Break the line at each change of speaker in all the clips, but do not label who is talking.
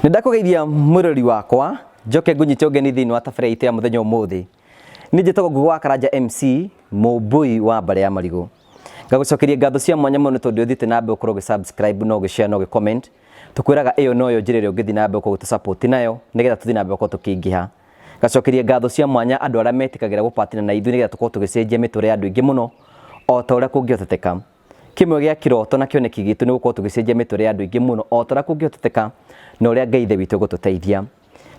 Nĩ ndakũgeithia mwĩrori wakwa, njoke ngũnyite ũgeni thĩinĩ wa tabarĩra itũ ya mũthenya ũmũthĩ. Niĩ njĩtagwo Ngugi wa Karanja MC, mũmbũi wa mbarĩ ya marigũ. Ngagũcokeria ngatho cia mwanya mũno tondũ ũthiĩte na mbere gũkorwo ũgĩ subscribe na ũgĩ share na ũgĩ comment. Tũkwĩraga ĩyo noyo njĩra ĩrĩa ũngĩthiĩ na mbere gũkorwo ũgĩtũ support nayo nĩgetha tũthiĩ na mbere gũkorwo tũkĩingĩha. Ngacokeria ngatho cia mwanya andũ arĩa metĩkagĩra gũpatĩna na ithuĩ nĩgetha tũkorwo tũgĩcenjia mĩtũrĩre ya andũ aingĩ mũno o ta ũrĩa kũngĩhoteteka. Kĩmwe gĩa kĩroto na kĩoneki gitũ nĩ gũkorwo tũgĩcenjia mĩtũrĩre ya andũ aingĩ mũno o ta ũrĩa kũngĩhoteteka na ũrĩa Ngai Ithe witũ egũtũteithia.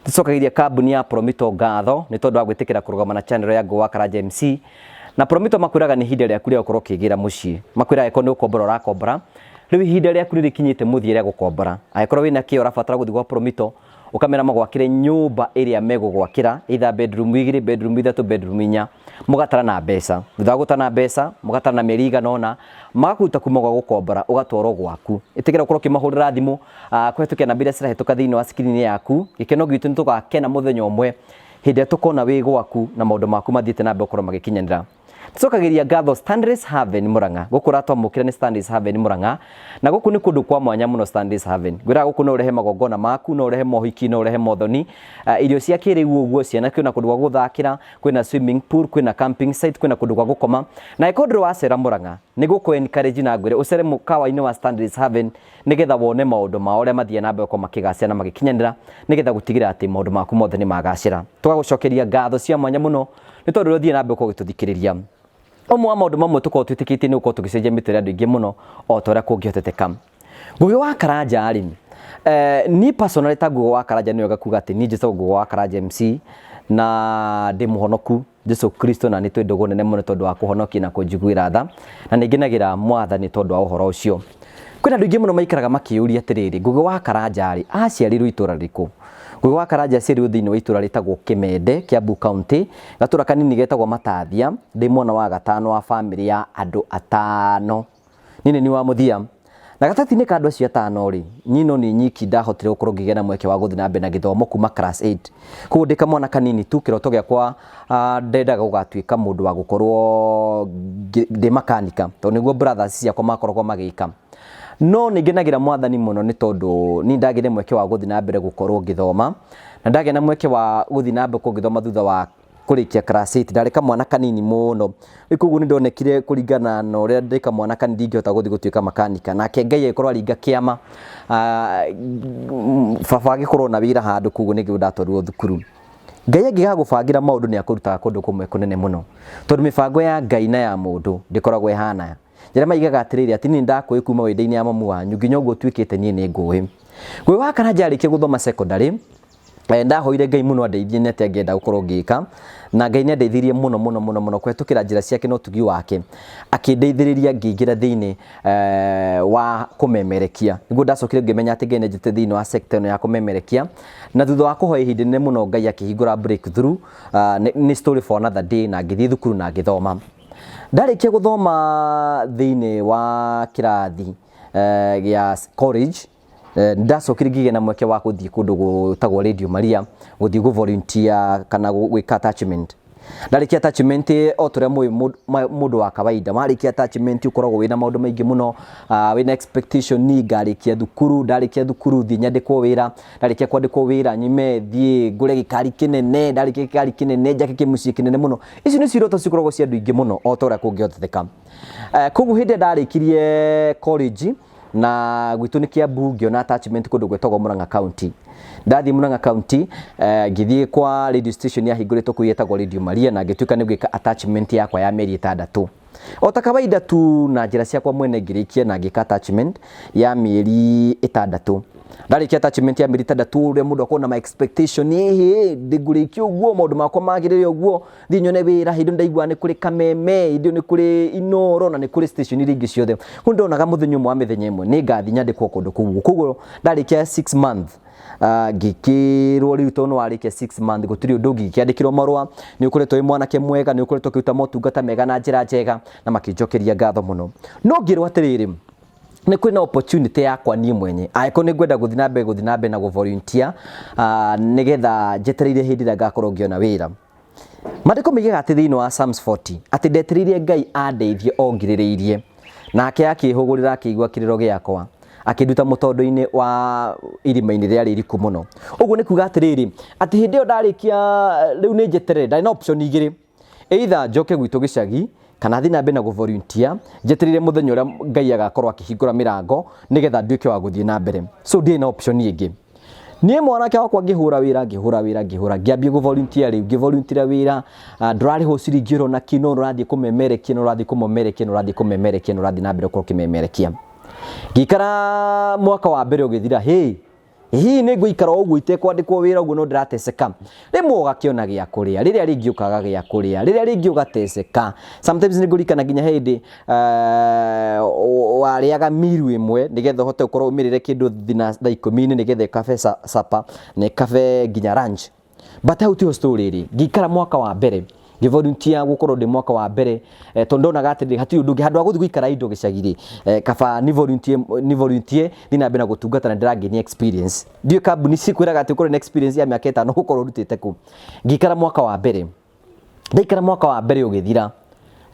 Tũcokagĩria kambuni ya Promito ngatho nĩ tondũ wa gwĩtĩkĩra kũrũgama na channel ya Ngũgĩ wa Karanja MC. Na Promito makwĩraga nĩ ihinda rĩaku rĩa gũkorwo ũkĩgĩra mũciĩ. Makwĩraga angĩkorwo nĩ gũkombora ũrakombora, rĩu ihinda rĩaku nĩ rĩkinyĩte mũthia rĩa gũkombora. Angĩkorwo wĩna kĩo ũrabatara gũthiĩ gwa Promito, ũkamera magwakĩre nyũmba ĩrĩa megũgwakĩra, either bedroom igĩrĩ, bedroom ithatũ, bedroom inya, mũgatarana mbeca. Thutha wa gũtarana mbeca, mũgatarana mĩeri ĩigana ũna, magakũruta kuma gwa gũkombora ũgatwarwo gwaku. Ĩtĩkĩra gũkorwo ũkĩmahũrĩra thimũ kũhetũkĩra namba iria cirahĩtũka thĩinĩ wa screen yaku. Gĩkeno gitũ nĩ tũgakena mũthenya ũmwe hĩndĩ ĩrĩa tũkona wĩ gwaku na maũndũ maku mathiĩte na mbere gũkorwo magĩkinyanĩra. Tũcokagĩria ngatho Stanley's Haven Murang'a. Gũkũ ũratwamũkĩra nĩ Stanley's Haven Murang'a. Na gũkũ nĩ kũndũ kwa mwanya mũno Stanley's Haven. Ngwĩraga gũkũ no ũrehe magongona maku, no ũrehe mohiki, no ũrehe mothoni, irio cia kĩrĩu ũguo, ciana kwĩna kũndũ gwa gũthakĩra, kwĩna swimming pool, kwĩna camping site, kwĩna kũndũ gwa gũkoma. Na angĩkorwo ndũrĩ wacera Murang'a, nĩ gũkũ encourage na ngwĩre ũcere mũkawa-inĩ wa Stanley's Haven nĩgetha wone maũndũ mao ũrĩa mathiaga na mbere gũkorwo makĩgacĩra na magĩkinyanĩra nĩgetha gũtigĩrĩra atĩ maũndũ maku mothe nĩ magacĩra. Tũgagũcokeria ngatho cia mwanya mũno nĩ tondũ ũrĩa ũthiĩ na mbere gũkorwo ũgĩtũthikĩrĩria. Ũmwe wa maũndũ mamwe tũkoragwo twĩtĩkĩtie nĩ gũkorwo tũgĩcenjia mĩtũrĩre ya andũ aingĩ mũno o ta ũrĩa kũngĩhoteteka. Ngũgĩ wa Karanja rĩ, niĩ personally ta Ngũgĩ wa Karanja nĩ wega kuga atĩ niĩ njĩtagwo Ngũgĩ wa Karanja MC na ndĩ mũhonoku Jesu Kristo na nĩ twĩ ndũgũ nene mũno tondũ wa kũhonokia na kũnjiguĩra tha na nĩ ngenagĩra mwathani tondũ wa ũhoro ũcio. Kwĩna andũ aingĩ mũno maikaraga makĩyũria atĩrĩrĩ, Ngũgĩ wa Karanja rĩ, aciarirwo itũra rĩrĩkũ? Ngũgĩ wa Karanja aciarirwo thĩinĩ wa itũra rĩtagwo Kĩmende, Kiambu County, gatũra kanini getagwo Matathia, ndĩ mwana wa gatano wa bamĩrĩ ya andũ atano. Niĩ nĩ niĩ wa mũthia. Na gatagatĩ-inĩ ka andũ acio atano rĩ, niĩ no niĩ nyiki ndahotire gũkorwo ngĩgĩa na mweke wa gũthiĩ na mbere na gĩthomo kuma class 8. Koguo ndĩ kamwana kanini tu kĩroto gĩakwa ndendaga gũgatuĩka mũndũ wa gũkorwo ndĩ makanika tondũ nĩguo brothers ciakwa makoragwo magĩka. No nĩ ngenagĩra mwathani mũno nĩ tondũ niĩ ndagĩire mweke wa gũthiĩ na mbere gũkorwo ngĩthoma na ndagĩa na mweke wa gũthiĩ na mbere gũkorwo ngĩthoma thutha wa kũrĩkia class 8 ndarĩ kamwana kanini mũno. Rĩu koguo nĩ ndonekire kũringana na ũrĩa ndĩ kamwana kanini ndingĩhota gũthiĩ gũtuĩka makanika. Nake Ngai agĩkorwo aringa kĩama, baba agĩkorwo na wĩra handũ koguo nĩguo ndatwarirwo thukuru. Ngai angĩgagũbangĩra maũndũ nĩ akũrutaga kũndũ kũmwe kũnene mũno. Tondũ mĩbango ya Ngai na ya mũndũ ndĩkoragwo ĩhana. Njĩra maigaga atĩrĩrĩ atĩ niĩ nĩndakũĩ kuma wĩ nda-inĩ ya mamu wanyu nginya ũguo ũtuĩkĩte niĩ nĩ ngũĩ. Ngũĩ wa Karanja arĩkia gũthoma secondary, ndahoire Ngai mũno andeithie nĩ atĩa ngĩenda gũkorwo ngĩka na Ngai nĩ andeithirie mũno mũno mũno mũno kũhetũkĩra njĩra ciake na ũtugi wake akĩndeithĩrĩria ngĩingĩra thĩinĩ wa kũmemerekia. Nĩguo ndacokire ngĩmenya atĩ Ngai nĩ anjĩtĩte thĩinĩ wa sector ĩno ya kũmemerekia na thutha wa kũhoya ihinda inene mũno Ngai akĩhingũra breakthrough, nĩ story for another day na ngĩthiĩ thukuru na ngĩthoma. Ndarĩkia gũthoma thĩinĩ wa kĩrathi gĩa college, ndacokire ngĩgĩa na mweke wa gũthiĩ kũndũ gwĩtagwo Radio Maria gũthiĩ gũ volunteer kana gwĩka attachment. Ndarĩkia attachment o ta ũrĩa mũĩ mũndũ wa kawaida, warĩkia attachment ũkoragwo wĩna maũndũ maingĩ mũno, wĩna expectation ngarĩkia thukuru, ndarĩkia thukuru thiĩ nyandĩkwo wĩra, ndarĩkia kwandĩkwo wĩra nyume thiĩ ngũre gĩkari kĩnene, ndarĩkia gĩkari kĩnene njake kĩmũciĩ kĩnene mũno. Icio nĩcio iroto cikoragwo cia andũ aingĩ mũno o ta ũrĩa kũngĩhoteteka. Koguo hĩndĩ ĩrĩa ndarĩkirie college na gwitũ nĩ Kiambu ngĩona attachment kũndũ gwĩtagwo Murang'a County. Ndathiĩ Murang'a County ngĩthiĩ kwa radio station yahingũrĩtwo kũu yetagwo Radio Maria na ngĩtuĩka nĩ gwĩka attachment yakwa ya mĩeri ĩtandatũ. O ta kawaida tu na njĩra ciakwa mwene ngĩrĩkia na ngĩka attachment ya mĩeri ĩtandatũ. Ndarĩkia attachment ya mĩeri ĩtandatũ ũrĩa mũndũ akoragwo na ma expectation ĩhĩ ngũrĩkia ũguo maũndũ makwa magĩrĩre ũguo thiĩ nyone wĩra hĩndĩ ĩyo ndaigua nĩ kũrĩ Kameme hĩndĩ ĩyo nĩ kũrĩ Inooro na nĩ kũrĩ station iria ingĩ ciothe. Koguo ndonaga mũthenya ũmwe wa mĩthenya ĩmwe nĩ ngathiĩ nyandĩkwo kũndũ kũu. Koguo ndarĩkia 6 months ngĩkĩrwo rĩu tondũ nĩ warĩkia 6 months gũtirĩ ũndũ ũngĩ, ngĩkĩandĩkĩrwo marũa nĩ ũkoretwo wĩ mwanake mwega, nĩ ũkoretwo ũkĩruta motungata mega na njĩra njega na makĩnjokeria ngatho mũno. No ngĩrwo atĩrĩrĩ, nĩ kwĩna opportunity yakwa niĩ mwenye angĩkorwo nĩ ngwenda gũthiĩ na mbere na gũ volunteer nĩgetha njetereire hĩndĩ ĩrĩa ngakorwo ngĩona wĩra. Maandĩko moigaga atĩ thĩinĩ wa Psalms 40 atĩ ndetereire Ngai andeithie o ngirĩrĩirie, nake akĩĩhũgũrĩra akĩigua kĩrĩro gĩakwa. Akĩnduta mũtondo-inĩ wa irima-inĩ rĩarĩ iriku mũno. Ũguo nĩ kuga atĩrĩrĩ, atĩ hĩndĩ ĩyo ndarĩkia rĩu nĩ njeterere, ndarĩ na option igĩrĩ, either njoke gwitũ gĩcagi kana thiĩ na mbere na gũ volunteer njetereire mũthenya ũrĩa Ngai agakorwo akĩhingũra mĩrango nĩgetha nduĩke wa gũthiĩ na mbere. So ndiarĩ na option ĩngĩ. Niĩ mwanake wakwa ngĩhũra wĩra, ngĩhũra wĩra, ngĩhũra, ngĩambia gũ volunteer rĩu, ngĩ volunteer wĩra, ndũrarĩhwo ciringi oro na kĩ, no ũrathiĩ kũmemerekia, no ũrathiĩ kũmemerekia, no ũrathiĩ kũmemerekia, no ũrathiĩ na mbere gũkorwo ũkĩmemerekia. Ngĩikara mwaka wa mbere ũgĩthira, hĩ, hihi nĩ ngũikara o ũguo itekwandĩkwo wĩra ũguo no ndĩrateceka. Rĩmwe ũgakĩona gĩa kũrĩa, rĩrĩa rĩngĩ ũkaga gĩa kũrĩa, rĩrĩa rĩngĩ ũgateceka. Sometimes nĩ ngũririkana nginya he hĩndĩ warĩaga miru ĩmwe nĩgetha ũhote gũkorwo ũmĩrĩre kĩndũ thaa ikũmi-inĩ nĩgetha ĩkabe supper na ĩkabe nginya lunch. But hau tiho story ĩrĩ. Ngĩikara mwaka wa mbere, ngĩ volunteer gũkorwo ndĩ mwaka wa mbere, tondũ ndonaga atĩrĩrĩ, hatirĩ ũndũ ũngĩ, handũ ha gũthiĩ gũikara indo gĩcagi rĩ, kaba ni volunteer, ni volunteer thiĩ na mbere na gũtungata na ndĩrangenia experience. Ndiũĩ kambuni cikwĩraga atĩ ũkorwo na experience ya mĩaka 5 ũgũkorwo ũrutĩte kũ. Ngĩikara mwaka wa mbere, ndaikara mwaka wa mbere ũgĩthira,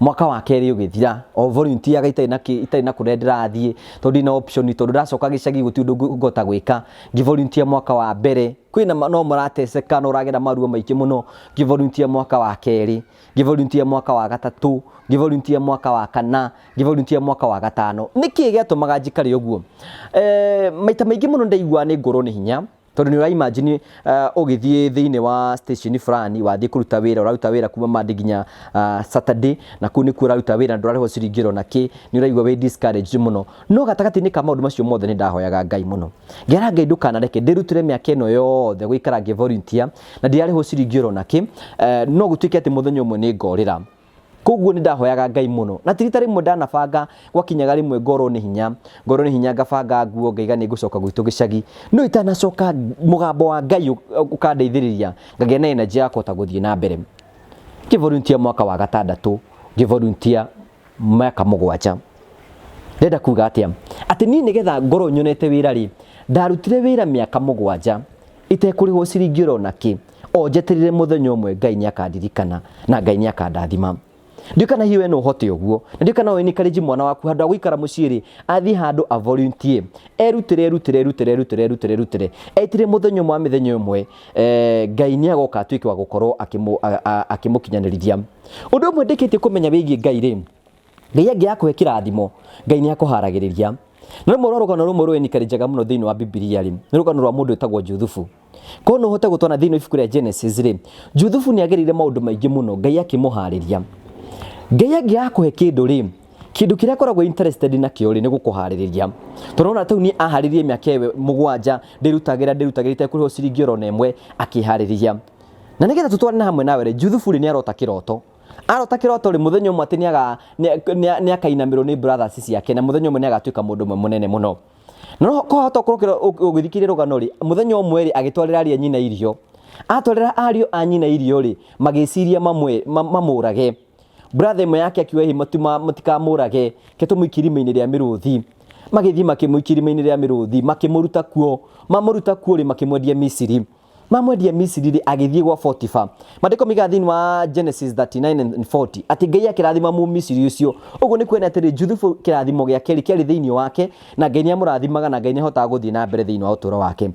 mwaka wa kerĩ ũgĩthira, o volunteer itarĩ na kĩ, itarĩ na kũrĩa ndĩrathiĩ, tondũ ndirĩ na option, tondũ ndacoka gĩcagi gũtirĩ ũndũ ngũhota gwĩka. Ngĩ volunteer mwaka wa mbere, kwĩna no mũrateceka, no ũragera maruo maingĩ mũno. Ngĩ volunteer mwaka wa kerĩ, ngĩ volunteer mwaka wa gatatũ, ngĩ volunteer mwaka wa kana, ngĩ volunteer mwaka wa gatano. Nĩkĩ gĩatũmaga njikare ũguo? Maita maingĩ mũno ndaiguaga nĩ ngũrwo nĩ hinya, tondũ nĩ ũra imagine ũgĩthiĩ thĩinĩ wa station fulani, wathiĩ kũruta wĩra, ũraruta wĩra kuma Monday nginya Saturday, na kũu nĩkuo ũraruta wĩra, ndũrarĩhwo ciringi oro na kĩ, nĩ ũraigua wĩ discouraged mũno. No gatagatĩ-inĩ ka maũndũ macio mothe nĩ ndahoyaga Ngai mũno. Ngera Ngai ndũkanareke ndĩrutĩre mĩaka ĩno yothe gũikara ngĩ volunteer na ndirarĩhwo ciringi oro na kĩ, no gũtuĩke atĩ mũthenya ũmwe nĩ ngorĩra. Koguo nĩ ndahoyaga Ngai mũno. Na ti rita rĩmwe ndanabanga, gwakinyaga rĩmwe ngorwo nĩ hinya, ngorwo nĩ hinya ngabanga nguo ngaiga nĩ ngũcoka gwitũ gĩcagi. No itanacoka mũgambo wa Ngai ũkandeithĩrĩria ngagĩa na energy ya kũhota gũthiĩ na mbere. Ngĩ volunteer mwaka wa gatandatũ, ngĩ volunteer mĩaka 7. Ndĩrenda kuga atĩa? Atĩ niĩ nĩgetha ngorwo nyonete wĩra rĩ, ndarutire wĩra mĩaka 7 itekũrĩhwo ciringi oro na kĩ, o njeterire mũthenya ũmwe Ngai nĩ akandirikana na Ngai nĩ akandathima. Ndiũĩ kana hihi we no ũhote ũguo, na ndiũĩ kana no encourage mwana waku handũ ha gũikara mũciĩ rĩ, athiĩ handũ a volunteer, erutĩre, erutĩre, erutĩre, erutĩre, erutĩre, erutĩre, eterere mũthenya ũmwe wa mĩthenya ĩmwe, Ngai nĩ agoka atuĩke wa gũkorwo akĩmũkinyanĩrithia. Ũndũ ũmwe ndĩkĩtie kũmenya wĩgiĩ Ngai rĩ, Ngai angĩakũhe kĩrathimo, Ngai nĩ akũharagĩrĩria. Na rũmwe rwa rũgano rũmwe rũ encourage mũno thĩinĩ wa Bibilia rĩ, nĩ rũgano rwa mũndũ wĩtagwo Juthubu. Korwo no ũhote gũtwana thĩinĩ wa ibuku rĩa Genesis rĩ, Juthubu nĩ agereire maũndũ maingĩ mũno, Ngai akĩmũharĩria. Ngai angĩakũhe kĩndũ rĩ, kĩndũ kĩrĩa akoragwo interested nakĩo rĩ, nĩ gũkũharĩrĩria. Tondũ ona tau nĩ aharĩrĩrie mĩaka ĩyo 7, ndĩrutagĩra, ndĩrutagĩra itekũrĩhwo ciringi oro na ĩmwe, akĩharĩrĩria. Na nĩgetha tũtwarane hamwe nawe rĩ, Juthubu rĩ, nĩ arota kĩroto. Arota kĩroto rĩ, mũthenya ũmwe atĩ nĩ akainamĩrwo nĩ brothers ciake, na mũthenya ũmwe nĩ agatuĩka mũndũ ũmwe mũnene mũno. Na no kwahota ũkorwo ũgĩthikĩrĩria rũgano rĩ, mũthenya ũmwe rĩ, agĩtwarĩra ariũ a nyina irio. Atwarĩra ariũ a nyina irio rĩ, magĩciria mamũrage. Brother ĩmwe yake akiuga hihi mũtikamũrage, reke tũmũikie irima-inĩ rĩa mĩrũthi. Magĩthiĩ makĩmũikia irima-inĩ rĩa mĩrũthi, makĩmũruta kuo. Mamũruta kuo rĩ, makĩmwendia Misiri. Mamwendia Misiri rĩ, agĩthiĩ gwa Potifa. Maandĩko moigaga thĩinĩ wa Genesis 39 and 40 atĩ Ngai akĩrathima Mũmisiri ũcio. Ũguo nĩ kuonania atĩrĩ, Juthubu kĩrathimo gĩake rĩ, kĩarĩ thĩinĩ wake, na Ngai nĩ amũrathimaga na Ngai nĩ ahotaga gũthiĩ na mbere thĩinĩ wa ũtũũro wake.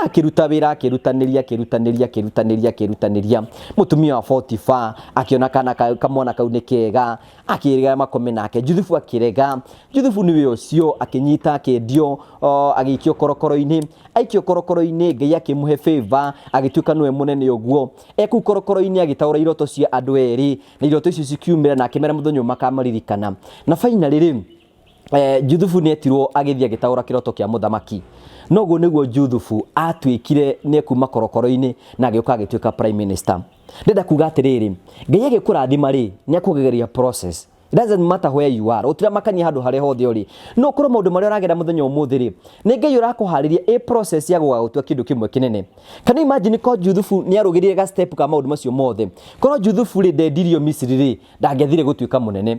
Akĩruta wĩra, akĩrutanĩria, akĩrutanĩria, akĩrutanĩria, akĩrutanĩria. Mũtumia wa Potifa akĩona kana kamwana kau nĩ kega, akĩrega makome nake. Juthubu akĩrega. Juthubu nĩwe ũcio, akĩnyita, akĩendio, agĩikio korokoro-inĩ. Aikio korokoro-inĩ, Ngai akĩmũhe favor, agĩtuĩka nĩwe mũnene ũguo. E kũu korokoro-inĩ agĩtaũra iroto cia andũ erĩ, na iroto icio cikiumĩra na akĩmera mũthenya ũmwe makamaririkana. Na finally rĩ, Juthubu nĩ etirwo agĩthiĩ agĩtaũra kĩroto kĩa mũthamaki. Na ũguo nĩguo Juthubu atuĩkire nĩ ekuma korokoro-inĩ na agĩũka agĩtuĩka prime minister. Ndĩrenda kuga atĩrĩrĩ, Ngai agĩkũrathima rĩ, nĩ akũgereria process. It doesn't matter where you are. Gũtiramakania handũ harĩa hothe ũrĩ. No ũkorwo maũndũ marĩa ũragera mũthenya ũmũthĩ rĩ, nĩ Ngai ũrakũharĩria ĩ process ya gũgagũtua kĩndũ kĩmwe kĩnene. Can you imagine ko Juthubu nĩ arũgĩrĩire ga step ka maũndũ macio mothe. Korwo Juthubu rĩ ndendirio Misiri rĩ, ndangĩathire gũtuĩka mũnene.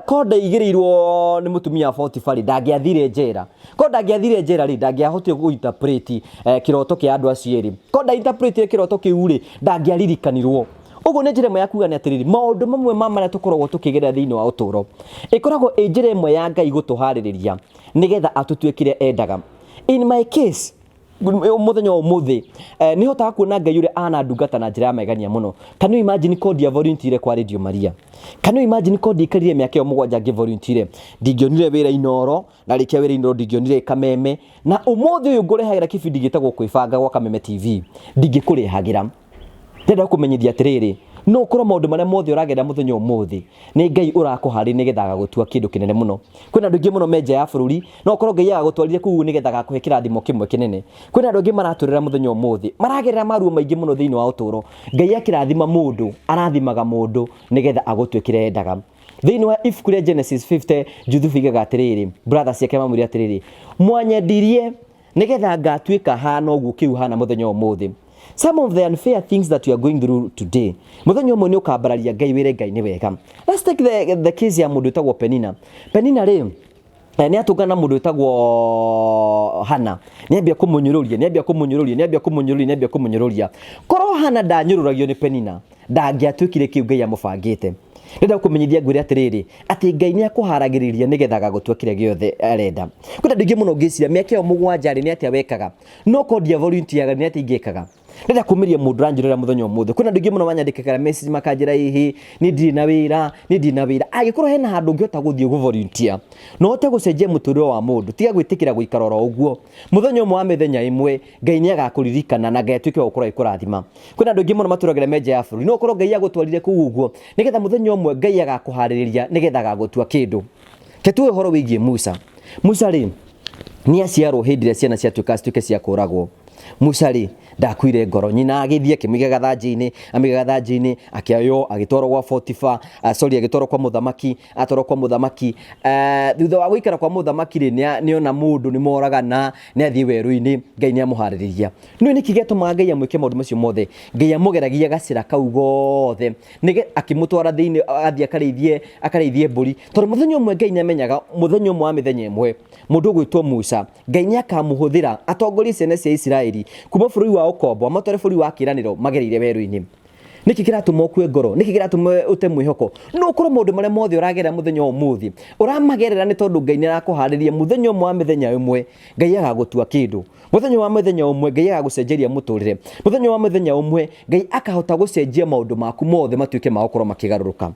Ko ndaigĩrĩirwo nĩ mũtumia wa Potifa rĩ, ndangĩathire njera. Ko ndangĩathire njera rĩ, ndangĩahotire gũ interpret kĩroto kĩa andũ acio erĩ. Ko nda interpretire kĩroto kĩu rĩ, ndangĩaririkanirwo. Ũguo nĩ njĩra ĩmwe ya kuga nĩ atĩrĩrĩ, maũndũ mamwe ma marĩa tũkoragwo tũkĩgerera thĩinĩ wa ũtũũro, ĩkoragwo ĩ njĩra ĩmwe ya Ngai gũtũharĩrĩria nĩgetha atũtue kĩrĩa endaga. In my case, mũthenya wa ũmũthĩ nĩ hotaga kuona Ngai ũrĩa anandungata na njĩra ya magegania mũno. Can you imagine ko ndia volunteer kwa Radio Maria? Can you imagine ko ndiaikarire mĩaka ĩyo mũgwanja ngĩ volunteer? Ndingĩonire wĩra Inooro, ndarĩkia wĩra Inooro ndingĩonire Kameme, na ũmũthĩ ũyũ ngũrehagĩra kĩbindi gĩtagwo Kwĩbanga gwa Kameme TV, ndingĩkũrehagĩra. Ndĩrenda gũkũmenyithia atĩrĩrĩ, no ũkorwo maũndũ marĩa mothe ũragerera mũthenya ũmũthĩ, nĩ Ngai ũrakũharĩria nĩgetha agagũtua kĩndũ kĩnene mũno. Kwĩna andũ aingĩ mũno me nja ya bũrũri, no ũkorwo Ngai agagũtwarire kũu nĩgetha agakũhe kĩrathimo kĩmwe kĩnene. Kwĩna andũ angĩ maratũrĩra mũthenya ũmũthĩ, maragerera maruo maingĩ mũno thĩinĩ wa ũtũũro. Ngai akĩrathima mũndũ, arathimaga mũndũ nĩgetha agũtue kĩrĩa endaga. Thĩinĩ wa ibuku rĩa Genesis 50, Juthubu oigaga atĩrĩrĩ, brothers ciake mamwĩrire atĩrĩrĩ, mwanyendirie nĩgetha ngatuĩka hana ũguo kĩu hana mũthenya ũmũthĩ. Some of the unfair things that you are going through today, mũthenya ũmwe nĩ ũkambararia Ngai wĩre Ngai nĩ wega. Let's take the case ya mũndũ wĩtagwo Penina. Penina rĩ, nĩ atũngana na mũndũ wĩtagwo Hana, nĩ ambia kũmũnyũrũria, nĩ ambia kũmũnyũrũria, nĩ ambia kũmũnyũrũria, nĩ ambia kũmũnyũrũria. Korwo Hana ndanyũrũragio nĩ Penina, ndangĩatuĩkire kĩu Ngai amũbangĩte. Ndĩrenda gũkũmenyithia ngwĩre atĩrĩrĩ, atĩ Ngai nĩ akũharagĩrĩria nĩgetha agagũtua kĩrĩa gĩothe arenda. Kwĩna andũ aingĩ mũno ngĩciria mĩaka ĩyo mũgwanja rĩ, nĩ atĩa wekaga? No korwo ndia volunteer nĩ atĩa ingĩkaga? Ndĩrenda kũmĩria mũndũ ũranjĩrora mũthenya ũmũthĩ. Kwĩna andũ aingĩ mũno manyandĩkagĩra message makanjĩra ĩhĩ, niĩ ndirĩ na wĩra, niĩ ndirĩ na wĩra. Angĩkorwo hena handũ ũngĩhota gũthiĩ gũ volunteer, na ũhote gũcenjia mũtũrĩre wa mũndũ, tiga gwĩtĩkĩra gũikara oro ũguo. Mũthenya ũmwe wa mĩthenya ĩmwe, Ngai nĩ agakũririkana na Ngai atuĩke wa gũkorwo agĩkũrathima. Kwĩna andũ aingĩ mũno matũragĩra me nja ya bũrũri, no ũkorwo Ngai agũtwarire kũu ũguo nĩgetha mũthenya ũmwe Ngai agakũharĩrĩria nĩgetha agagũtua kĩndũ. Reke tuge ũhoro wĩgiĩ Musa. Musa rĩ, nĩ aciarwo hĩndĩ ĩrĩa ciana ciatuĩka cituĩke cia kũragwo. Musa rĩ, ndakuire ngoro, nyina agĩthiĩ akĩmũiga gathanjĩ-inĩ, amũiga gathanjĩ-inĩ, akĩoywo agĩtwarwo gwa Potifa, sorry agĩtwarwo kwa mũthamaki, atwarwo kwa mũthamaki, thutha wa gũikara kwa mũthamaki rĩ, nĩona mũndũ nĩ moragana, nĩ athiĩ werũ-inĩ, Ngai nĩ amũharĩrĩria. Nĩũĩ nĩkĩ gĩatũmaga Ngai amwĩke maũndũ macio mothe? Ngai amũgeragia gacĩra kau gothe, nĩge akĩmũtwara thĩinĩ athiĩ akarĩithie akarĩithie mbũri, tondũ mũthenya ũmwe Ngai nĩ amenyaga mũthenya ũmwe wa mĩthenya ĩmwe, mũndũ ũgwĩtwo Musa, Ngai nĩ akamũhũthĩra atongorie ciana cia Isiraeli kuma bũrũri wa ũkombo amatware bũrũri wa kĩĩranĩro magereire werũ-inĩ. Nĩkĩ kĩratũma ũkue ngoro? Nĩkĩ kĩratũma ũte mwĩhoko? No ũkorwo maũndũ marĩa mothe ũragerera mũthenya wa ũmũthĩ ũramagerera nĩ tondũ Ngai nĩ arakũharĩria mũthenya ũmwe wa mĩthenya ĩmwe Ngai agagũtua kĩndũ. Mũthenya wa mũthenya ũmwe Ngai agagũcenjeria mũtũrĩre. Mũthenya wa mũthenya ũmwe Ngai akahota gũcenjia maũndũ maku mothe matuĩke ma gũkorwo makĩgarũrũka.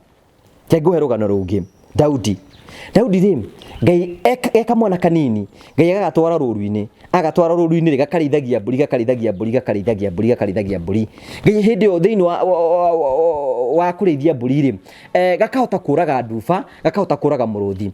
Reke ngũhe rũgano rũngĩ. Daudi. Daudi rĩ, Ngai e kamwana kanini, Ngai agagatwara rũru-inĩ, agatwara rũru-inĩ rĩ, gakarĩithagia mbũri, gakarĩithagia mbũri, gakarĩithagia mbũri, gakarĩithagia mbũri. Ngai hĩndĩ ĩyo thĩinĩ wa kũrĩithia mbũri rĩ, gakahota kũraga nduba, gakahota kũraga mũrũthi.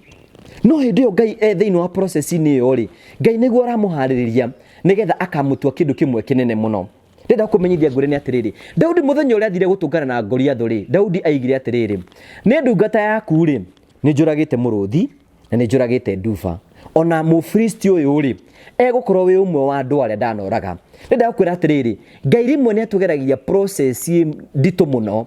No hĩndĩ ĩyo Ngai e thĩinĩ wa process-inĩ ĩyo rĩ, Ngai nĩguo aramũharĩrĩria nĩgetha akamũtua kĩndũ kĩmwe kĩnene mũno. Ndĩrenda kũmenyithia ngwĩre nĩ atĩrĩrĩ, Daudi mũthenya ũrĩa athire gũtũngana na Goliathũ rĩ, Daudi aigire atĩrĩrĩ, nĩ ndungata yaku rĩ, nĩ njũragĩte mũrũthi na nĩ njũragĩte nduba. Ona Mũfilisti ũyũ rĩ, egũkorwo wĩ ũmwe wa andũ arĩa ndanoraga. Ndĩrenda gũkwĩra atĩrĩrĩ, Ngai rĩmwe nĩ atũgeragia process nditũ mũno,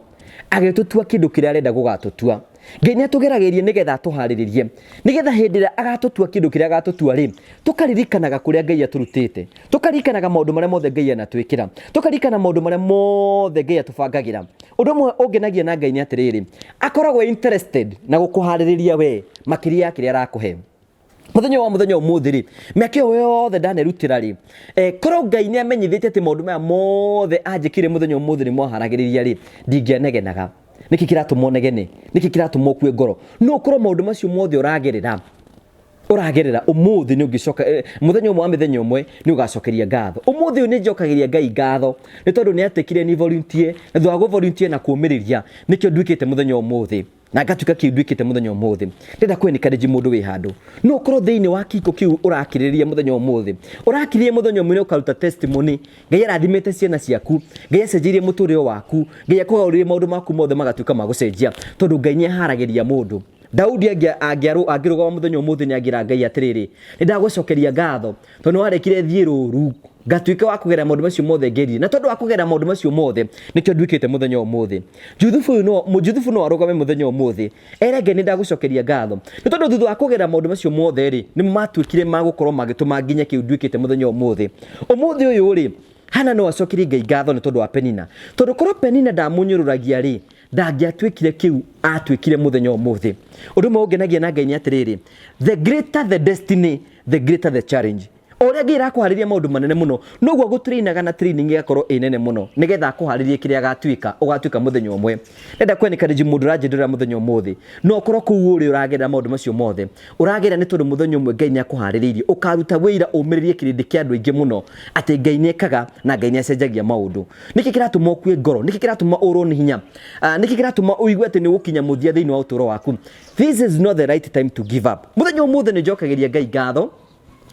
agĩtũtua kĩndũ kĩrĩa arenda gũgatũtua. Ngai nĩ atũgeragĩria nĩgetha atũharĩrĩrie, nĩgetha hĩndĩ ĩrĩa agatũtua kĩndũ kĩrĩa agatũtua rĩ, tũkaririkanaga kũrĩa Ngai atũrutĩte, tũkaririkanaga maũndũ marĩa mothe Ngai anatwĩkĩra, tũkaririkana maũndũ marĩa mothe Ngai atũbangagĩra. Ũndũ ũmwe ũngenagia na Ngai nĩ atĩrĩrĩ, akoragwo interested na gũkũharĩrĩria we makĩria ya kĩrĩa arakũhe. Mũthenya wa mũthenya ũmũthĩ rĩ, mĩaka ĩyo yothe ndanerutĩra rĩ, korwo Ngai nĩ amenyithĩtie atĩ maũndũ maya mothe anjĩkire mũthenya ũmũthĩ nĩ mwaharagĩrĩria rĩ, ndingĩanegenaga. Nĩkĩ kĩratũma ũnegene? Nĩkĩ kĩratũma ũkue ngoro? No ũkorwo maũndũ macio mothe ũragerera, ũragerera ũmũthĩ nĩ ũngĩcoka, mũthenya ũmwe wa mĩthenya ĩmwe nĩ ũgacokeria ngatho. Ũmũthĩ ũyũ nĩ njokagĩria Ngai ngatho nĩ tondũ nĩ atĩkire ni volunteer, na thutha wa gũ volunteer na kũũmĩrĩria nĩkĩo nduĩkĩte mũthenya ũmũthĩ. Na ngatuĩka kĩu nduĩkĩte mũthenya ũmũthĩ. Ndĩrenda kũ encourage mũndũ wĩ handũ. No ũkorwo thĩinĩ wa kĩhiko kĩu ũrakirĩrĩria mũthenya ũmũthĩ. Ũrakirĩrĩria mũthenya ũmwe nĩ ũkaruta testimony. Ngai arathimĩte ciana ciaku. Ngai acenjeirie mũtũrĩre waku. Ngai akũgarũrĩire maũndũ maku mothe magatuĩka ma gũcenjia. Tondũ Ngai nĩ aharagĩria mũndũ. Daudi angĩrũgama mũthenya ũmũthĩ nĩ angĩra Ngai atĩrĩrĩ, nĩ ndagũcokeria ngatho tondũ nĩ warekire thiĩ rũru ngatuĩka wa kũgerera maũndũ macio mothe ngerire, na tondũ wa kũgerera maũndũ macio mothe nĩkĩo nduĩkĩte mũthenya ũmũthĩ. Juthubu ũyũ no, Juthubu no arũgame mũthenya ũmũthĩ ere Ngai nĩ ndagũcokeria ngatho nĩ tondũ thutha wa kũgerera maũndũ macio mothe rĩ, nĩmo matuĩkire ma gũkorwo magĩtũma nginye kĩu nduĩkĩte mũthenya ũmũthĩ. Ũmũthĩ ũyũ rĩ, Hana no acokerie Ngai ngatho nĩ tondũ wa Penina, tondũ korwo Penina ndamũnyũrũragia rĩ, ndangĩatuĩkire kĩu atuĩkire mũthenya ũmũthĩ. Ũndũ ũmwe ũngenagia na Ngai nĩ atĩrĩrĩ, the greater the destiny, the greater the challenge. O ũrĩa Ngai arakũharĩria maũndũ manene mũno, noguo agũtrainaga na training ĩgakorwo ĩ nene mũno, nĩgetha akũharĩrie kĩrĩa agatuĩka, ũgatuĩka mũthenya ũmwe. Ndenda kũ encourage mũndũ ũranjĩndũra mũthenya ũmũthĩ, no ũkorwo kũu ũrĩ ũragerera maũndũ macio mothe, ũragerera nĩ tondũ mũthenya ũmwe Ngai nĩ akũharĩrĩirie, ũkaruta wĩira ũmĩrĩrie kĩrĩndĩ kĩa andũ aingĩ mũno, atĩ Ngai nĩ ekaga na Ngai nĩ acenjagia maũndũ. Nĩkĩ kĩratũma ũkue ngoro? Nĩkĩ kĩratũma ũrwo nĩ hinya? Nĩkĩ kĩratũma ũigue atĩ nĩ ũgũkinya mũthia thĩinĩ wa ũtũũro waku? This is not the right time to give up. Mũthenya ũmũthĩ nĩ njokagĩria Ngai ngatho,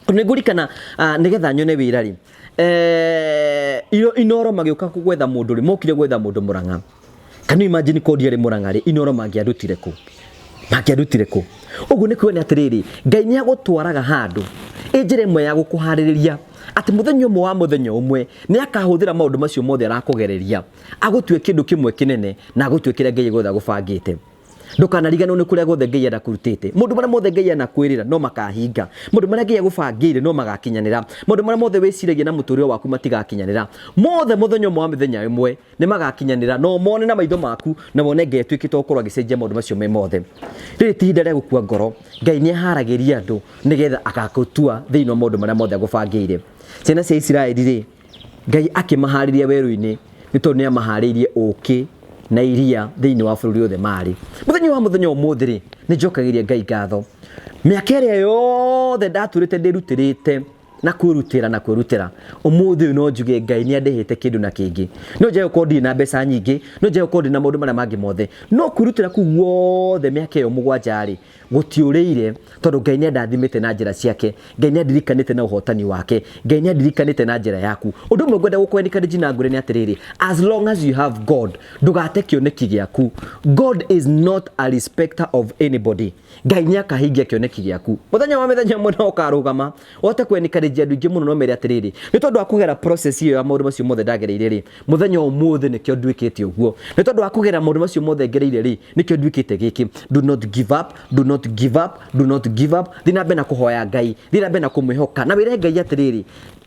nĩ ngũrikana nĩgetha nyone wĩra rĩ, Inoro magĩũka gwetha mũndũ rĩ, mokire gwetha mũndũ Mũrang'a. Can you imagine korwo ndiarĩ Mũrang'a rĩ, Inoro mangĩandutire kũ? Mangĩandutire kũ? Ũguo nĩ kuonania atĩrĩrĩ, Ngai nĩ agũtwaraga handũ ĩ njĩra ĩmwe ya gũkũharĩrĩria atĩ mũthenya ũmwe wa mũthenya ũmwe nĩ akahũthĩra maũndũ macio mothe arakũgereria agũtue kĩndũ kĩmwe kĩnene na agũtue kĩrĩa Ngai guothe agũbangĩte. Ndũkanariganĩrwo nĩ kũrĩa guothe Ngai anakũrutĩte. Maũndũ marĩa mothe Ngai anakwĩrĩra no makahinga. Maũndũ marĩa Ngai agũbangĩire no magakinyanĩra. Maũndũ marĩa mothe wĩciragia na mũtũrĩre waku matigakinyanĩra. Mothe mũthenya ũmwe wa mĩthenya ĩmwe nĩ magakinyanĩra na ũmone na maitho maku na wone Ngai atuĩkĩte wa gũkorwo agĩcenjia maũndũ macio me mothe. Rĩrĩ ti ihinda rĩa gũkua ngoro. Ngai nĩ aharagĩria andũ nĩgetha agagũtua thĩinĩ wa maũndũ marĩa mothe agũbangĩire. Ciana cia Isiraeli rĩ, Ngai akĩmaharĩria werũ-inĩ nĩ tondũ nĩ amaharĩirie ũkĩ na iria thĩinĩ wa bũrũri othe marĩ. Mũthenya wa mũthenya ũmũthĩ rĩ, nĩ njokagĩria Ngai ngatho. Mĩaka ĩrĩa yothe ndatũrĩte ndĩrutĩrĩte na kwĩrutĩra na kwĩrutĩra, ũmũthĩ ũyũ no njuge Ngai nĩ andĩhĩte kĩndũ na kĩngĩ. No njage gũkorwo ndirĩ na mbeca nyingĩ, no njage gũkorwo ndĩ na maũndũ marĩa mangĩ mothe, no kwĩrutĩra kũu guothe mĩaka ĩyo mũgwanja rĩ, gũtiũrĩire tondũ Ngai nĩ andathimĩte na njĩra ciake, Ngai nĩ andirikanĩte na ũhotani wake, Ngai nĩ andirikanĩte na njĩra yaku. Ũndũ ũmwe ngwenda gũkũ encourage na ngwĩre nĩ atĩrĩrĩ, as long as you have God, ndũgate kĩoneki gĩaku. God is not a respecter of anybody. Ngai nĩ akahingia kĩoneki gĩaku. Mũthenya wa mĩthenya ĩmwe no ũkarũgama ũhote kũ encourage andũ aingĩ mũno no mere atĩrĩrĩ, nĩ tondũ wa kũgera process ĩyo ya maũndũ macio mothe ndagereire rĩ, mũthenya ũmũthĩ nĩkĩo nduĩkĩte ũguo. Nĩ tondũ wa kũgera maũndũ macio mothe ngereire rĩ, nĩkĩo nduĩkĩte gĩkĩ. Do not give up, do not give up, do not give up. Thiĩ na mbere na kũhoya Ngai, thiĩ na mbere na kũmwĩhoka na wĩre Ngai atĩrĩrĩ,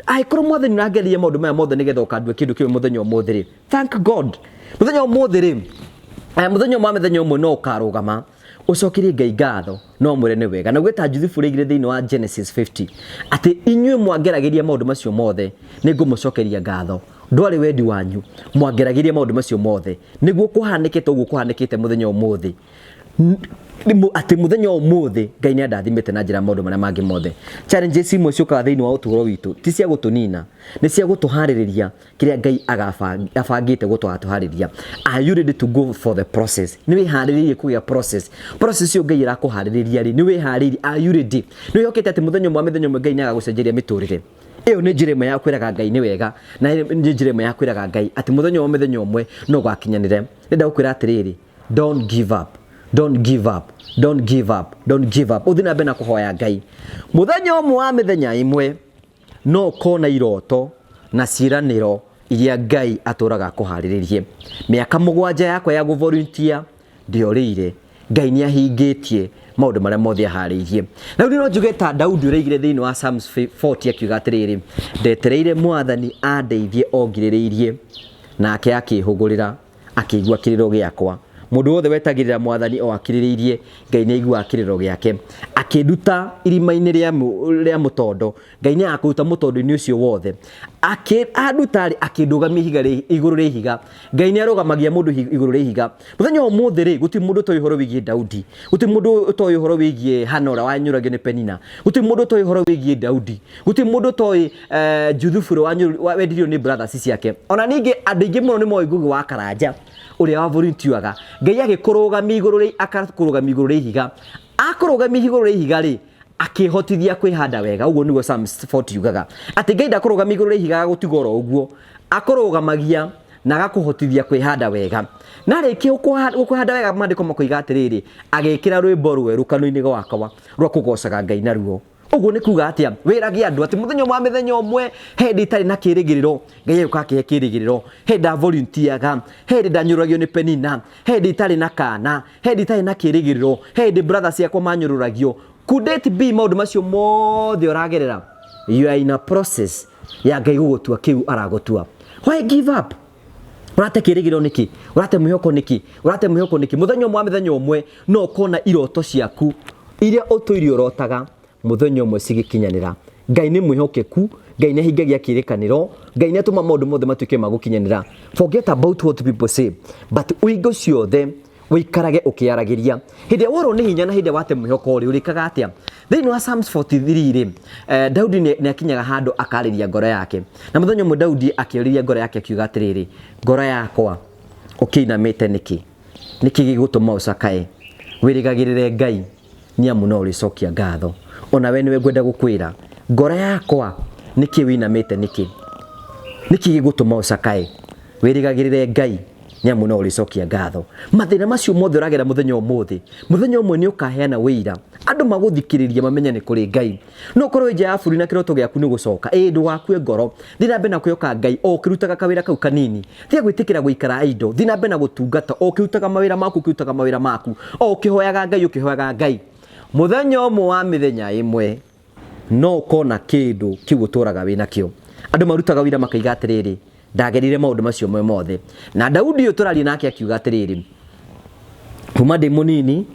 angĩkorwo Mwathani ũrangereire maũndũ maya mothe nĩgetha ũkandua kĩndũ kĩmwe mũthenya ũmũthĩ rĩ, thank God. Mũthenya ũmũthĩ rĩ, mũthenya ũmwe wa mĩthenya ũmwe no ũkarũgama ũcokerie Ngai ngatho no mwĩre nĩ wega. Na uge ta Juthubu rĩigire thĩinĩ wa Genesis 50 atĩ inyuĩ mwangeragĩria maũndũ macio mothe nĩ ngũmũcokeria ngatho. Ndwarĩ wendi wanyu, mwangeragĩria maũndũ macio mothe nĩguo kũhanĩke ta ũguo kũhanĩkĩte mũthenya ũmũthĩ. Atĩ mũthenya ũmũthĩ Ngai nĩ andathimĩte na njĩra ya maũndũ marĩa mangĩ mothe. Challenges imwe ciũkaga thĩinĩ wa ũtũũro witũ ti cia gũtũnina, nĩ cia gũtũharĩrĩria kĩrĩa Ngai abangĩte gũtũharĩria. Are you ready to go for the process? Nĩ wĩharĩrĩirie kũgĩa process? Process ĩyo Ngai arakũharĩrĩria rĩ, nĩ wĩharĩirie? Are you ready? Nĩ wĩhokete atĩ mũthenya ũmwe wa mĩthenya ĩmwe Ngai nĩ agagũcenjeria mĩtũrĩre? Ĩyo nĩ njĩra ĩmwe ya kwĩraga Ngai nĩ wega, na nĩ njĩra ĩmwe ya kwĩraga Ngai atĩ mũthenya wa mĩthenya ũmwe no ũgakinyanĩre. Ndĩrenda gũkwĩra atĩrĩrĩ, don't give up, don't give up, don't give up, don't give up. Ũthiĩ na mbere na kũhoya Ngai. Mũthenya ũmwe wa mĩthenya ĩmwe no ũkona iroto na ciĩranĩro iria Ngai atũraga akũharĩrĩrie. Mĩaka mũgwanja yakwa ya gũ-volunteer ndĩorĩire, Ngai nĩ ahingĩtie maũndũ marĩa mothe aharĩirie. Na rĩu no njuge ta Daudi ũrĩa oigire thĩinĩ wa Psalms 40 akiuga atĩrĩrĩ, ndetereire Mwathani andeithie o ngirĩrĩirie, nake akĩhũgũrĩra akĩigua kĩrĩro gĩakwa. Mũndũ wothe wetagĩrĩra Mwathani o akirĩrĩirie, Ngai nĩ aiguaga kĩrĩro gĩake. Akĩnduta irima-inĩ rĩa mũtondo, Ngai nĩ agakũruta mũtondo-inĩ ũcio wothe. Anduta rĩ, akĩndũgamia ihiga igũrũ rĩa ihiga. Ngai nĩ arũgamagia mũndũ igũrũ rĩa ihiga. Mũthenya wa ũmũthĩ rĩ, gũtirĩ mũndũ ũtoĩ ũhoro wĩgiĩ Daudi. Gũtirĩ mũndũ ũtoĩ ũhoro wĩgiĩ Hana ũrĩa wanyũragio nĩ Penina. Gũtirĩ mũndũ ũtoĩ ũhoro wĩgiĩ Daudi. Gũtirĩ mũndũ ũtoĩ Juthubu ũrĩa wendirio nĩ brothers ciake. Ona ningĩ andũ aingĩ mũno nĩ moĩ Ngũgĩ wa Karanja ũrĩa wa volunteeraga. Ngai agĩkũrũgamia igũrũ rĩa, akakũrũgamia igũrũ rĩa ihiga. Akũrũgamia igũrũ rĩa ihiga rĩ, akĩhotithia kwĩhanda wega. Ũguo nĩguo Psalms 40 yugaga. Atĩ Ngai ndakũrũgamia igũrũ rĩa ihiga agagũtiga oro ũguo. Akũrũgamagia na agakũhotithia kwĩhanda wega. Na arĩkia gũkũhanda wega, maandĩko makoiga atĩrĩrĩ, agĩkĩra rwĩmbo rwerũ kanua-inĩ gwakwa rwa kũgocaga Ngai naruo. Ũguo nĩ kuga atĩa? Wĩrage andũ atĩ mũthenya wa mĩthenya ũmwe he hĩndĩ itarĩ na kĩrĩgĩrĩro, Ngai agĩũka akĩhe kĩrĩgĩrĩro. He hĩndĩ ndavolunteeraga, he hĩndĩ ndanyũrũragio nĩ Penina, he hĩndĩ itarĩ na kana, he hĩndĩ itarĩ na kĩrĩgĩrĩro, he hĩndĩ brother ciakwa manyũrũragio. Could it be maũndũ macio mothe ũragerera? You are in a process. Ya Ngai gũgũtua kĩu aragũtua. Why give up? Ũrate kĩrĩgĩrĩro nĩkĩ? Ũrate mwĩhoko nĩkĩ? Ũrate mwĩhoko nĩkĩ? Mũthenya ũmwe wa mĩthenya ũmwe no ũkona iroto ciaku iria ũtũire ũrotaga mũthenya ũmwe cigĩkinyanĩra. Ngai nĩ mwĩhokeku, Ngai nĩ ahingagia kĩrĩkanĩro, Ngai nĩ atũma maũndũ mothe matuĩke ma gũkinyanĩra. Forget about what people say, but hingo ciothe ũikarage ũkĩaragĩria. Hĩndĩ ĩrĩa worwo nĩ hinya na hĩndĩ ĩrĩa wate mwĩhoko rĩ, ũrĩkaga atĩa? Thĩinĩ wa Psalms 43 rĩ, Daudi nĩ akinyaga handũ akarĩria ngoro yake. Na mũthenya ũmwe Daudi akĩũrĩria ngoro yake akiuga atĩrĩrĩ, ngoro yakwa ũkĩinamĩte nĩkĩ? Nĩkĩ gĩgũtũma ũcakae? Wĩrĩgagĩrĩre Ngai, nĩ amu no ũrĩcokia ngatho. Ona we nĩwe ngwenda gũkwĩra, ngoro yakwa nĩkĩ wĩinamĩte nĩkĩ? Nĩkĩ gĩgũtũma ũcakae? Wĩrĩgagĩrĩre Ngai, nĩ amu no ũrĩcokia ngatho. Mathĩna macio mothe ũragera mũthenya ũmũthĩ, mũthenya ũmwe nĩ ũkaheana wĩira, andũ magũthikĩrĩria mamenye nĩ kũrĩ Ngai. No ũkorwo wĩ nja ya bũrũri na kĩroto gĩaku nĩ gũcoka, ĩĩ ndũgakue ngoro, thiĩ na mbere na kwĩhoka Ngai o ũkĩrutaga kawĩra kau kanini. Tiga gwĩtĩkĩra gũikara idle, thiĩ na mbere na gũtungata o ũkĩrutaga mawĩra maku, ũkĩrutaga mawĩra maku, o ũkĩhoyaga Ngai, ũkĩhoyaga Ngai. Mũthenya ũmwe wa mĩthenya ĩmwe no ũkona kĩndũ kĩu ũtũraga wĩ nakĩo. Andũ marutaga ũira makaiga atĩrĩrĩ, ndagerire maũndũ macio me mothe. Na Daudi ũyũ tũraria nake akiuga atĩrĩrĩ, kuma ndĩ mũnini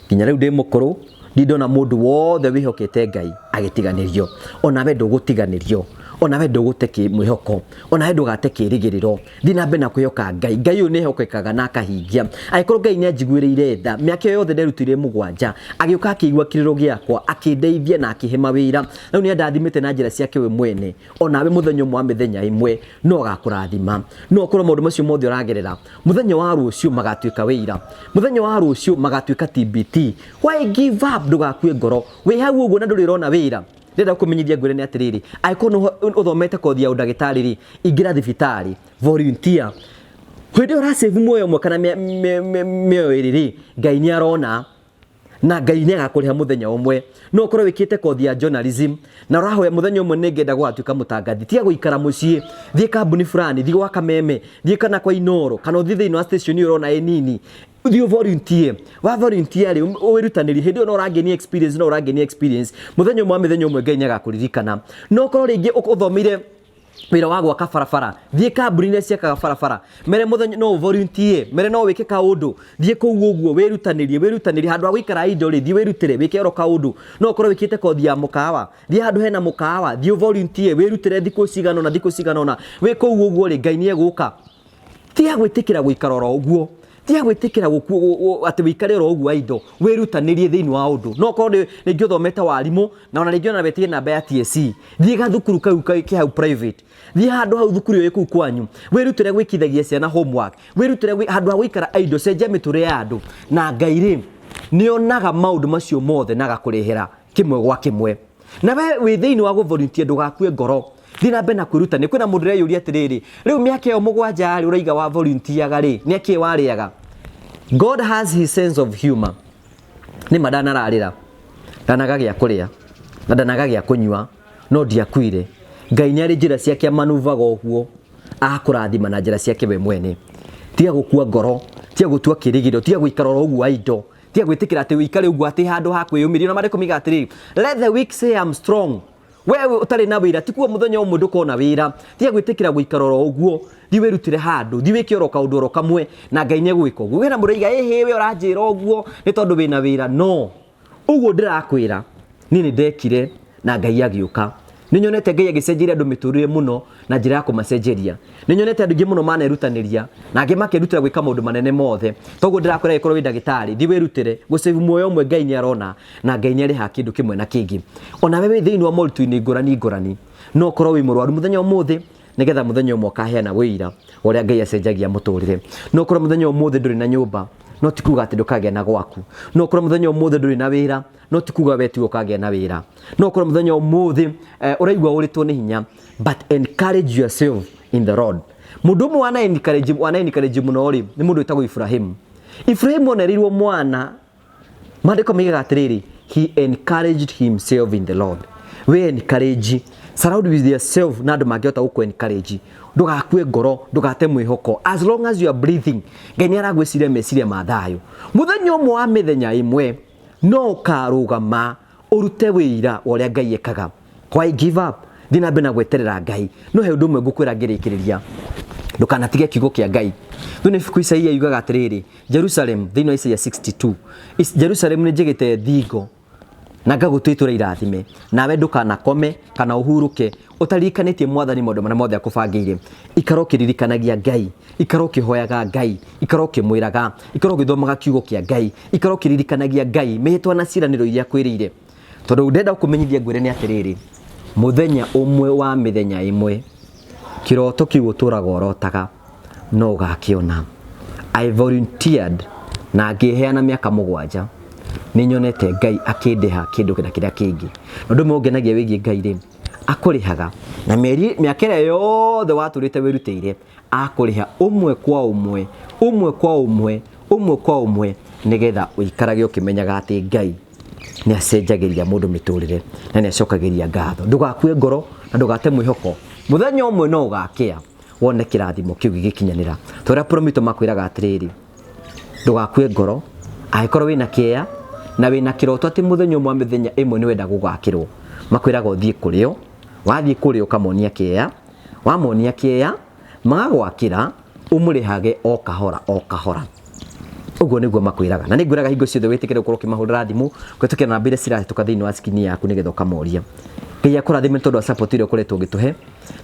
nginya rĩu ndĩ mũkũrũ, ndirĩ ndona mũndũ wothe wĩhokete Ngai agĩtiganĩrio. Onawe ndũgũtiganĩrio, onawe ndũgũte mwĩhoko, onawe ndũgate kĩrĩgĩrĩro. Thiĩ na mbere na kwĩhoka Ngai. Ngai ũyũ nĩ ehokekaga na akahingia. Angĩkorwo Ngai nĩ anjiguĩrĩire tha, mĩaka ĩyo yothe nderutĩire mũgwanja, agĩũka akĩigua kĩrĩro gĩakwa, akĩndeithia na akĩhe mawĩra. Rĩu nĩ andathimĩte na njĩra ciake we mwene. Onawe mũthenya ũmwe wa mĩthenya ĩmwe no agakũrathima. No ũkorwo maũndũ macio mothe ũragerera, mũthenya wa rũciũ magatuĩka wĩira. Mũthenya wa rũciũ magatuĩka TBT. Why give up? Ndũgakue ngoro. Wĩ hau ũguo na ndũrĩ ũrona wĩra. Ndĩrenda gũkũmenyithia ngwĩre nĩ atĩrĩrĩ, angĩkorwo nĩ ũthomete kothi ya ũndagĩtarĩ rĩ, ingĩra thibitarĩ, volunteer. Hĩndĩ ĩyo ũrasave muoyo ũmwe kana mĩoyo ĩrĩ rĩ, Ngai nĩ arona na Ngai nĩ agakũrĩha mũthenya ũmwe. No ũkorwo wĩkĩte kothi ya journalism na ũrahoya mũthenya ũmwe nĩ ngenda gũgatuĩka mũtangathi. Tiga gũikara mũciĩ, thiĩ kambuni fulani, thiĩ gwa Kameme, thiĩ kana kwa Inooro, kana ũthiĩ thĩinĩ wa station ĩyo ũrona ĩ nini, thiĩ volunteer. Wa volunteer rĩ, wĩrutanĩrie, hĩndĩ ĩyo no ũrangenia experience, no ũrangenia experience. Mũthenya ũmwe wa mĩthenya ũmwe Ngai nĩ agakũririkana. No ũkorwo rĩngĩ ũthomeire wĩra wa gwaka barabara, thiĩ kambuni iria ciakaga barabara, mere mũthenya no volunteer, mere no wĩke kaũndũ, thiĩ kũu ũguo wĩrutanĩrie, wĩrutanĩrie handũ ha gũikara idle rĩ, thiĩ wĩrutĩre wĩke oro kaũndũ. No ũkorwo wĩkĩte kothi ya mũkawa, thiĩ handũ hena mũkawa, thiĩ volunteer, wĩrutĩre thikũ cigana ũna, thikũ cigana ũna, wĩ kũu ũguo rĩ, Ngai nĩ egũka. Tiga gwĩtĩkĩra gũikara oro ũguo, tiga gwĩtĩkĩra atĩ wĩikare oro ũguo idle, wĩrutanĩrie thĩinĩ wa ũndũ. No ũkorwo rĩngĩ ũthomete warimũ na ona rĩngĩ ona wetie namba ya TSC, thiĩ gathukuru kau ke hau private, thiĩ handũ hau thukuru ĩyo ĩ kũu kwanyu, wĩrutĩre gwĩkithagia ciana homework, wĩrutĩre handũ ha gũikara idle, cenjia mĩtũrĩre ya andũ. Na Ngai rĩ, nĩ onaga maũndũ macio mothe na agakũrehera kĩmwe gwa kĩmwe. Na we wĩ thĩinĩ wa gũ-volunteer ndũgakue ngoro. Thiĩ na mbere na kwĩrutanĩria. Kwĩna mũndũ ũreyũria atĩrĩrĩ, rĩu mĩaka ĩyo mũgwanja rĩ ũraiga wa volunteer rĩ, nĩ akĩĩ warĩaga? God has his sense of humor. Nĩ ma ndanararĩra, ndanaga gĩa kũrĩa na ndanaga gĩa kũnyua, no ndiakuire. Ngai nĩ arĩ njĩra ciake amanuvaga ũguo, agakũrathima na njĩra ciake we mwene. Tiga gũkua ngoro, tiga gũtua kĩrĩgĩrĩro, tiga gũikara oro ũguo idle, tiga gwĩtĩkĩra atĩ ũikare ũguo atĩ handũ ha kwĩyũmĩria. Na maandĩko moigaga atĩrĩrĩ, let the weak say I'm strong. We ũtarĩ na wĩra, ti kuga mũthenya ũmwe ndũkona wĩra. Tiga gwĩtĩkĩra gũikara oro ũguo, thiĩ wĩrutĩre handũ, thiĩ wĩke oro kaũndũ oro kamwe na Ngai nĩ egũgĩka ũguo. Kwĩna mũndũ ũraiga ĩhĩ we ũranjĩra ũguo nĩ tondũ wĩna wĩra. No, ũguo ndĩrakwĩra niĩ nĩ ndekire na Ngai agĩũka. Nĩ nyonete Ngai agĩcenjeria andũ mĩtũrĩre mũno na njĩra ya kũmacenjeria. Nĩ nyonete andũ aingĩ mũno manerutanĩria na angĩ makerutĩra gwĩka maũndũ manene mothe. Toguo ndĩrakwĩra angĩkorwo wĩ ndagĩtarĩ, thiĩ wĩrutĩre gũ-save muoyo ũmwe Ngai nĩ arona na Ngai nĩ arĩhaga kĩndũ kĩmwe na kĩngĩ. Onawe wĩ thĩinĩ wa moritũ-inĩ ngũrani ngũrani, no ũkorwo wĩ mũrwaru mũthenya ũmũthĩ nĩgetha mũthenya ũmwe ũkaheana ũira wa ũrĩa Ngai acenjagia mũtũrĩre. No ũkorwo mũthenya ũmũthĩ ndũrĩ na nyũmba, no ti kuga atĩ ndũkagĩa na gwaku. No ũkorwo mũthenya ũmũthĩ ndũrĩ na wĩra, no ti kuga we tiwe ũkagĩa na wĩra. No ũkorwo mũthenya ũmũthĩ ũraigua ũrĩtwo nĩ hinya, but encourage yourself in the Lord. Mũndũ ũmwe wana encourage, wana encourage mũno rĩ, nĩ mũndũ wĩtagwo Ibrahim. Ibrahim onereirwo mwana, maandĩko moigaga atĩrĩrĩ, he encouraged himself in the Lord. We encourage, surround with yourself na andũ mangĩhota gũkũ encourage. Ndũgakue ngoro, ndũgate mwĩhoko. As long as you are breathing, Ngai nĩ aragwĩciria meciria ma thayũ. Mũthenya ũmwe wa mĩthenya ĩmwe, no ũkarũgama ũrute wĩira wa ũrĩa Ngai ekaga. Why give up? Thiĩ na mbere na gweterera Ngai. No he ũndũ ũmwe ngũkwĩra ngĩrĩkĩrĩria, ndũkanatige kiugo kĩa Ngai. Thĩinĩ ibuku Isaia yugaga atĩrĩrĩ, Jerusalem, thĩinĩ wa Isaia 62, Jerusalem nĩ njĩgĩte thingo na ngagũtua itũũra irathime, nawe ndũkanakome kana ũhurũke ũtaririkanĩtie Mwathani maũndũ marĩa mothe akũbangĩire. Ikara ũkĩririkanagia Ngai, ikara ũkĩhoyaga Ngai, ikara ũkĩmwĩraga, ikara ũgĩthomaga kiugo kĩa Ngai, ikara ũkĩririkanagia Ngai mĩhĩtwa na ciĩranĩro iria akwĩrĩire. Tondũ ndenda gũkũmenyithia ngwĩre nĩ atĩrĩrĩ, mũthenya ũmwe wa mĩthenya ĩmwe, kĩroto kĩu ũtũraga ũrotaga no ũgakĩona. I volunteered na ngĩheana mĩaka mũgwanja, nĩ nyonete Ngai akĩndĩha kĩndũ na kĩrĩa kĩngĩ. Na ũndũ ũmwe ũngenagia wĩgiĩ Ngai rĩ, akũrĩhaga na mĩeri mĩaka ĩrĩa yothe watũrĩte wĩrutĩire, akũrĩha ũmwe kwa ũmwe, ũmwe kwa ũmwe, ũmwe kwa ũmwe, nĩgetha ũikarage ũkĩmenyaga atĩ Ngai nĩ acenjagĩria mũndũ mĩtũrĩre na nĩ acokagĩria ngatho. Ndũgakue ngoro na ndũgate mwĩhoko, mũthenya ũmwe no ũgakĩa wone kĩrathimo kĩu gĩgĩkinyanĩra. Ta ũrĩa Promito makwĩraga atĩrĩrĩ, ndũgakue ngoro angĩkorwo wĩna kĩeya na wĩna kĩroto atĩ mũthenya ũmwe wa mĩthenya ĩmwe nĩ wenda gũgakĩrwo, makwĩraga ũthiĩ kũrĩo. Wathiĩ kũrĩo ũkamonia kĩeya, wamonia kĩeya magagwakĩra ũmũrĩhage o kahora o kahora. Ũguo nĩguo makwĩraga. Na nĩ ngwĩraga hingo ciothe wĩtĩkĩre gũkorwo ũkĩmahũrĩra thimũ kũhĩtũkĩra namba iria cirahĩtũka thĩinĩ wa screen yaku nĩgetha ũkamoria. Ngai akũrathime nĩ tondũ wa support ĩrĩa ũkoretwo ũgĩtũhe.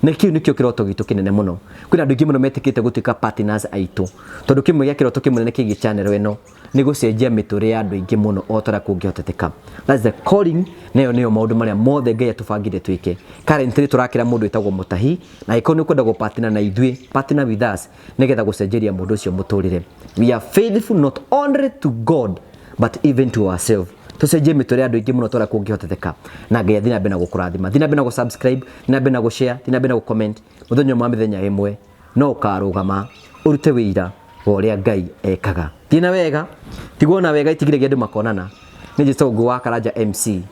Na kĩu nĩkĩo kĩroto gitũ kĩnene mũno. Kwĩna andũ aingĩ mũno metĩkĩte gũtuĩka partners aitũ. Tondũ kĩmwe gĩa kĩroto kĩmwe kĩgiĩ channel ĩno nĩ gũcenjia mĩtũrĩre ya andũ aingĩ mũno o ta ũrĩa kũngĩhoteteka. That's the calling, na ĩyo nĩyo maũndũ marĩa mothe Ngai atũbangĩire twĩke. Currently tũrakĩra mũndũ wĩtagwo Mũtahi, na angĩkorwo nĩ ũkwenda gũ-partner na ithuĩ, partner with us nĩgetha gũcenjeria mũndũ ũcio mũtũrĩre. We are faithful not only to God but even to ourselves. Tũcenjie mĩtũrĩre ya andũ aingĩ mũno ta ũrĩa kũngĩhoteteka, na Ngai athiĩ na mbere na gũkũrathima. Thiĩ na mbere na gũ-subscribe, thiĩ na mbere na gũ-share, thiĩ na mbere na gũ-comment. Mũthenya ũmwe wa mĩthenya ĩmwe no ũkarũgama ũrute wĩira wa ũrĩa Ngai ekaga. Thiĩ na wega, tigwo na wega itigiragia andũ makonana. Nĩ njĩtagwo Ngũgĩ wa Karanja MC,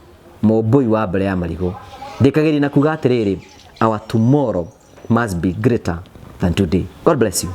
mũmbũi wa mbere ya marigũ. Ndĩkagĩria na kuga atĩrĩrĩ, our tomorrow must be greater than today. God bless you.